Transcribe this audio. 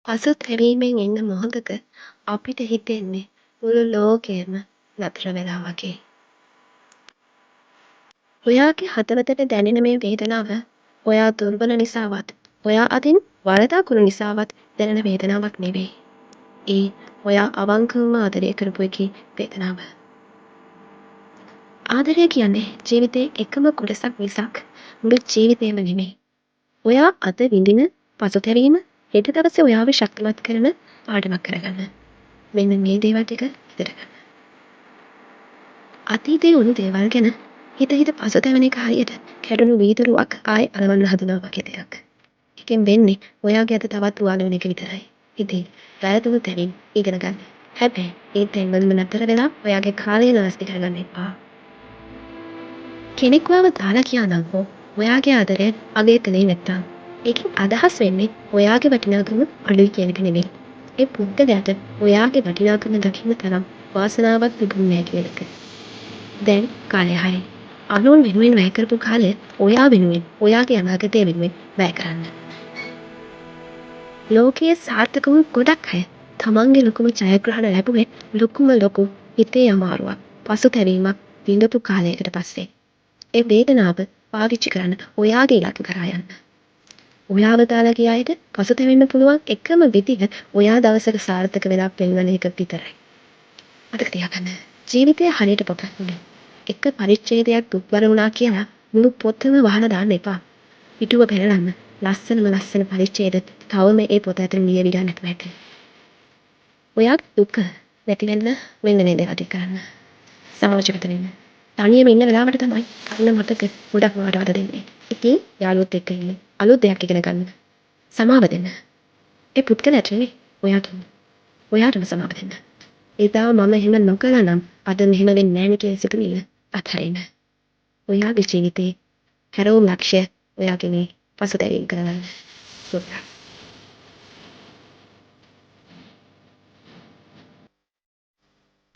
පසුතැවීමෙන් එන මොහොතක අපිට හිතෙන්නේ මුළු ලෝකයම නතර වෙලා වගේ. ඔයාගේ හදවතට දැනෙන මේ වේදනාව ඔයා දුර්වල නිසාවත් ඔයා අතින් වරදක් වුණ නිසාවත් දැනෙන වේදනාවක් නෙවෙයි. ඒ ඔයා අවංකවම ආදරය කරපු එකේ වේදනාව. ආදරය කියන්නේ ජීවිතේ එකම කොටසක් මිසක් මුළු ජීවිතේම නෙමෙයි. ඔයා අද විඳින පසුතැවීම හෙට දවසේ ඔයාව ශක්තිමත් කරන පාඩමක් කරගන්න. මෙන්න මේ දේවල් ටික හිතට ගන්න. අතීතයේ වුණු දේවල් ගැන හිත හිත පසුතැවෙන එක හරියට කැඩුණු වීදුරුවක් ආයෙ අලවන්න හදනවා වගේ දෙයක්. ඒකෙන් වෙන්නේ ඔයාගේ අත තවත් තුවාල වෙන එක විතරයි. ඉතින් වැරදුණු තැනින් ඉගෙන ගන්න. හැබැයි ඒ තැන්වලම නතර වෙලා ඔයාගේ කාලය නාස්ති කරගන්න එපා. කෙනෙක් ඔයාව දාලා ගියා නම් හෝ ඔයාගේ ආදරය අගය කළේ නැත්තම්, ඒකෙන් අදහස් වෙන්නේ ඔයාගේ වටිනාකම අඩුයි කියන එක නෙමෙයි. ඒ පුද්ගලයාට ඔයාගේ වටිනාකම දකින්න තරම් වාසනාවක් තිබුණේ නෑ කියන එක. දැන් කාලය හරි. අනුන් වෙනුවෙන් වැය කරපු කාලය ඔයා වෙනුවෙන්, ඔයාගේ අනාගතය වෙනුවෙන් වැය කරන්න. ලෝකයේ සාර්ථක වූ ගොඩක් අය තමන්ගේ ලොකුම ජයග්‍රහණ ලැබුවේ ලොකුම ලොකු හිතේ අමාරුවක්, පසුතැවීමක් විඳපු කාලයකට පස්සේ. ඒ වේදනාව පාවිච්චි කරන්න ඔයාගේ ඉලක්ක කරා යන්න. ඔයාව දාලා ගිය අයට පසුතැවෙන්න පුළුවන් එකම විදිහ ඔයා දවසක සාර්ථක වෙලා පෙන්වන එක විතරයි. මතක තියාගන්න. ජීවිතය හරියට පොතක් වගේ. එක පරිච්ඡේදයක් දුක්බර වුණා කියලා මුළු පොතම වහලා දාන්න එපා. පිටුව පෙරලන්න. ලස්සනම ලස්සන පරිච්ඡේද තවම ඒ පොත ඇතුළේ ලියවිලා නැතුව ඇති. ඔයාගේ දුක නැති වෙන්න මෙන්න මේ දේවල් ටික කරන්න. සමාජගත වෙන්න. තනියම ඉන්න වෙලාවට තමයි පරණ මතක ගොඩක් ඔයාට වද දෙන්නේ. ඉතින් යාළුවොත් එක්ක ඉන්න. අලුත් දෙයක් ඉගෙන ගන්න. සමාව දෙන්න. ඒ පුද්ගලයාට නෙවෙයි, ඔයාටම. ඔයාටම සමාව දෙන්න. එදා මම එහෙම නොකළා නම් අද මෙහෙම වෙන්නේ නෑනේ කියන සිතුවිල්ල අත්හරින්න. ඔයාගේ ජීවිතේ හැරවුම් ලක්ෂ්‍ය ඔයාගේ මේ පසුතැවීම් කරගන්න. Good luck.